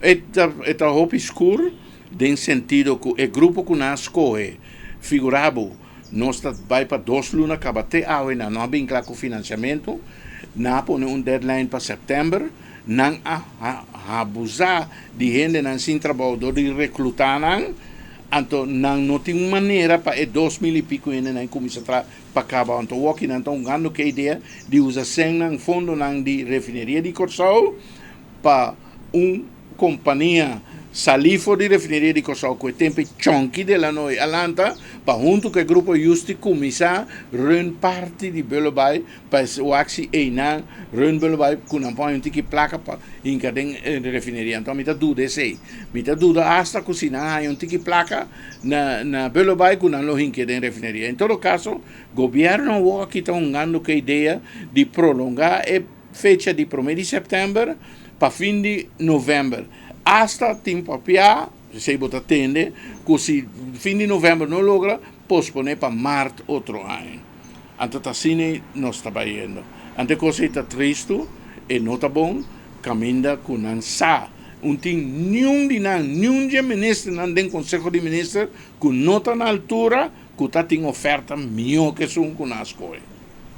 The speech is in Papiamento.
E ta hopi skur den sentido ku e grupo ku nan a skohe, figurá bo, nos ta bai pa 2 luna kaba, te awe nan no a bin kla ku finansiamentu. Nan a pone un deadline pa sèptèmber. Nan a abusá di hendenan sin trabou dor di reklutá nan, anto nan no tin un manera pa e 2000 i piko hendenan kuminsá traha pa kaba. Anto awor nan ta hungando ku e idea di usa sènnan, fondonan di Refineria di Kòrsou pa un kompania sali for di Refineria di Kòrsou ku e tempu Chonky de Lanoy a lanta pa huntu ku e grupo Justi kuminsá run parti di Bullenbaai pa wak si einan run Bullenbaai ku nan por haña un tiki plaka pa hinka den refineria. Anto mi ta duda esei. Mi ta duda hasta ku si nan haña un tiki plaka na Bullenbaai ku nan lo hinka den refineria. En todo kaso, gobièrnu awor aki ta hungando ku e idea di prolongá e fecha di 1 di sèptèmber pa fin di novèmber. Hasta tin papiá, si bo ta tende, ku si fin di novèmber no logra, posponé pa mart otro aña. Anto ta asina nos ta bayendo. Anto kos ta tristu i no ta bon, kaminda ku nan sa. No tin ningun di nan, ningun di ministernan den konseho di minister ku no ta na altura ku ta tin oferta mihó ku esun ku nan a skohe.